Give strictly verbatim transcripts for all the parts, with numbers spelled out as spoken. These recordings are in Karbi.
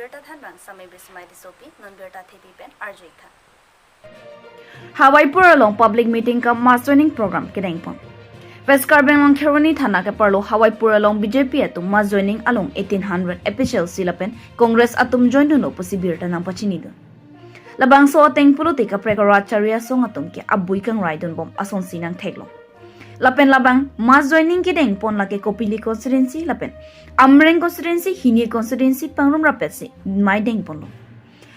Birta thanbang Samai Bismai Tissopi, non birta thepi pen arju-ik tha. Hawaipur along public meeting cum mass joining program kedengpon. West Karbi Anglong Kheroni thana keparlo Hawaipur along B J P atum mass joining along eighteen hundred A P H L C lapen Congress atum join dunlo pusi birta nangpachinidun. Labangso ateng pulote kaprek arat chari asong atum ke abui kangraidunbom asonsi nangtheklong. Lapen labang mass joining kedengpon lake Kopili constituency lapen Amreng constituency, hini constituency pangrum rapetsi mei dengponlo.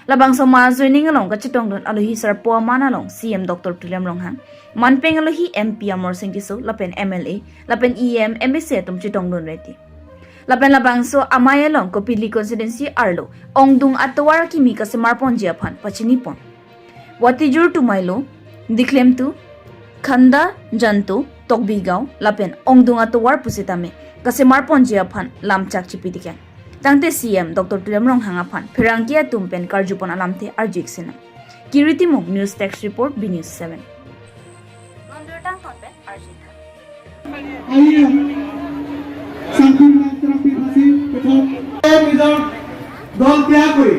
Labangso mass joining along kachetongdun alohi sarpo aman along C M Doctor Tuliram Ronghang, manpeng alohi M P Amarsing Tisso lapen M L A lapen E M, M A C atum chetongdun reti. Lapen labangso amei along Kopili constituency arlo ongdung atovar akimi kasemarponji aphan pachinipon. Watijur Tumailo, Diklemtu, Khanda Jantu, Tokbigaon lapen ongdung atovar pusitame kasemarponji aphan lamchak chipi dikeng. Tangte C M Doctor Tuliram Ronghang aphan pherangke atum pen karjupon alamthe arju-ik sinang. Kiri Timung, News Desk Report, B News seven. Non birta angton pen arju-ik tha. I'm Shantinath Teronpi ফাঁচী পৃথক। নিজৰ দল ত্যাগ কৰি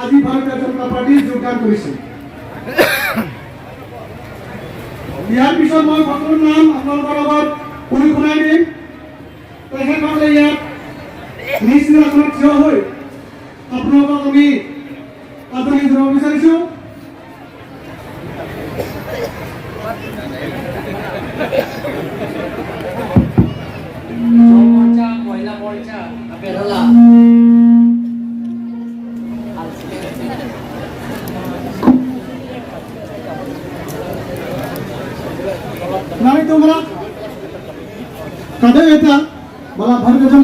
আজি ভাৰতীয় জনতা পাৰ্টিত যোগদান কৰিছে। ইয়াৰ পিছত মই সকলো নাম আপোনালোকৰ আগত পঢ়ি শুনাই দিম। তেখেতসকলে ইয়াত নিজ নিজ আসনত থিয় হৈ আপোনালোকক আমি আদৰণি জনাব বিচাৰিছো। যুৱ মৰ্চা, মহিলা মৰ্চা, বেৰলা। Nangtum ra kada eta bala bharga jam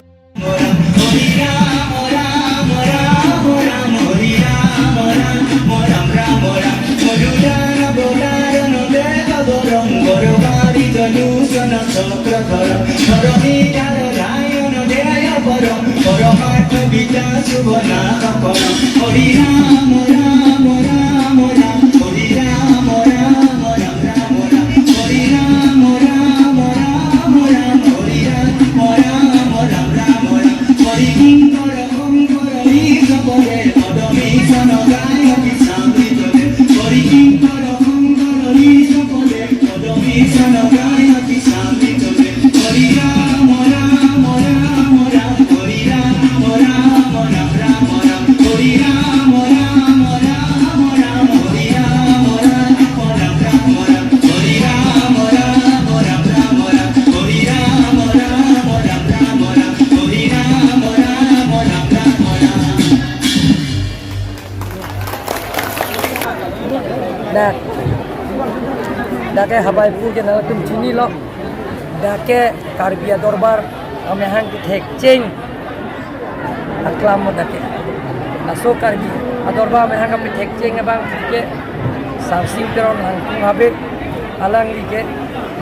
Dak, dak ke Hawaipur ke nangtum chinilo. Dak ke Karbi adorbar amahang kethekcheng aklam dak ke. Laso Karbi adorbar amahang kethekcheng abang ke Sarsing Teron Langkung Habe, alangli ke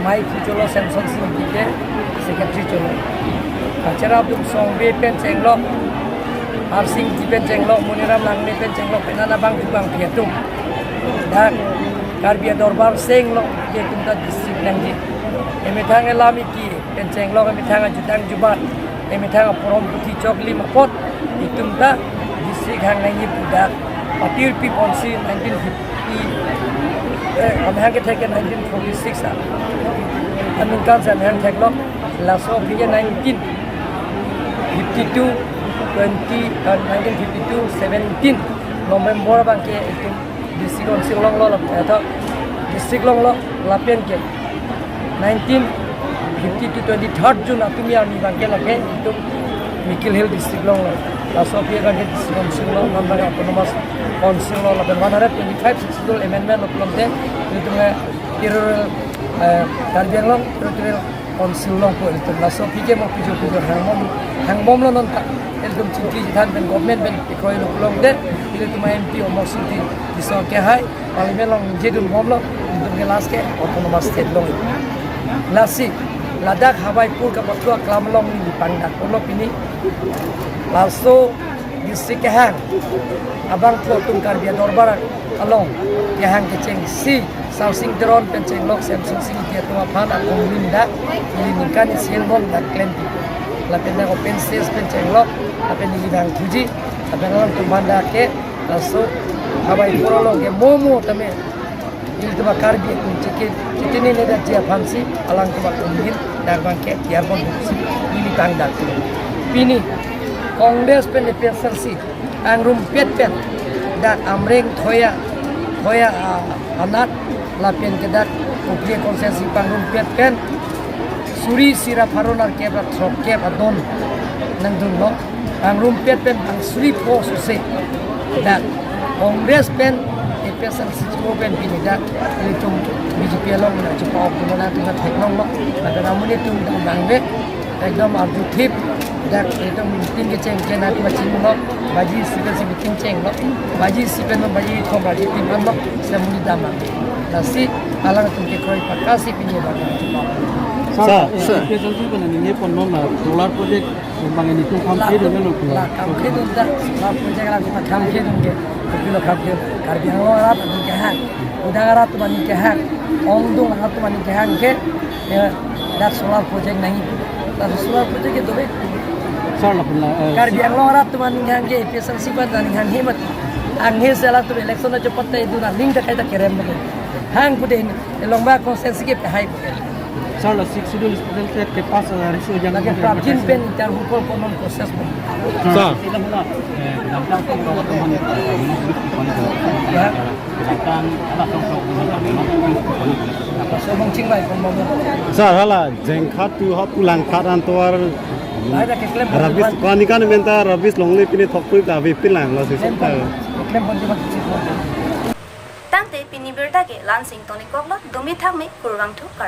mei thu cholo, Samson Sing Ingti ke secretary cholo. Kachera atum Songbe pen chenglok, Harsing Ingti pen chenglok, Moniram Langneh pen chenglok, pen ana bangthu bangpi atum. Dak Karbi adorbar chenglok ke itum ta district nangji. Emethang elam iki pen chenglok, emethang ajutang jubat, emethang aporom puthi choklim apot itum ta district hang nangji pu dak patirpi ponsi nineteen fifty, eh, amahang kethek ke nineteen forty-six a. Aningkan si amahang theklok, laso aphi ke nineteen fifty-two, twenty, eh, nineteen fifty-two, seventeen November abang ke itum district council longlo, lapen, eh, to, district longlo, lapen ke nineteen fifty-two twenty-third June atumi arni abang ke lake itum Mikir Hills district longlo. Laso aphi abang ke district council lo, non abang ke autonomous council lo, lapen one hundred twenty-five schedule amendment lo pulote itum ke territorial, eh, Karbi Anglong Territorial Council longpo itum. Laso aphi ke mo pijor pijor hangbom, hangbomlo non ta. Itum chingki chethan pen government pen ikroilo pulote, itum M P Amarsing Tisso ke hai Parliament along ningjedunbomlo, itum ke last ke autonomous state long. Lasi ladak Hawaipur kapathu aklam along neli pangdakponlo pini. Laso district kehang abangphu atum Karbi adorbar along kehang kechengsi Sarsing Teron pen chenglok, Samson Sing Ingti atum aphan akong ning dak neli ningkan isi angbong dak klempi. Lapen dak open stage pen chenglok, lapen neli bangthuji Abang alangtum aphan dak ke, laso abai pura lo ke momo tame. Ilitum a-Karbi atum chikit, chitini ne dak ji aphansi, alangtum atum hin, dak abang ke, tiar pon si, ili tang dak. Pini, Congress pen A P H L C, angrumpet pen, dak Amreng Thoya, Thoya, ah, anat, lapen ke dak, Kopili constituency pangrumpet pen, suri isi ra pharo nerkep ra throkep adon, nangdunlo. Angrumpet pen bang suri pho suse. Dak Congress pen A P H L C chipo pen pini dak ilitum B J P along na chipo ok dun na tuna theklonglo. Lapen amonit atum dang dang ve. Ekdom arjuthip. Dak ekdom meeting kecheng ke na tuna chinglo. Baji isi pensi meeting chenglo. Baji isi pen baji thom baji tim anlo. Semuni damang. Lasi alangtum kekroi pakka si pini bang chipo. Sir, sir. Sir. A P H L C pen ningje ponnon na solar project bang ilitum kam la, khe dun lo. La, kam khe dun dak, solar project la kita kam khe dun ke. Kopilo kam khe, Karbi Anglong arat atum kehang, Kudang arat atum aning kehang, Ongdung arat atum aning kehang ke, eh, dak solar project nangji. Dak solar project ke dove. Sir, lapen la, eh, Karbi Anglong arat atum aning kehang ke, A P H L C pen aning kehang hemat. Anghe si alangtum election ajo patta idun aning ta kaita kerem bagi. Hang pute, elong ba constituency ke pehai pute. Sir, la Sixth Schedule special state ke pass, uh, riso jang. Lagi prapjin pen inter hukol common process pen. Sir. Ya. So, bang chingbai kon bang. Sir, hala jengkhat tu hop langkhat antoar. Lahai ta keklem rubbish, pon panikan menta rubbish longle pine thokpui ta ave pin lang lo si. Klem pon, klem pon, klem pon. Tangte pini birta ke la-an si ingtonik koklo, dumi thakme, kurvangthu kar.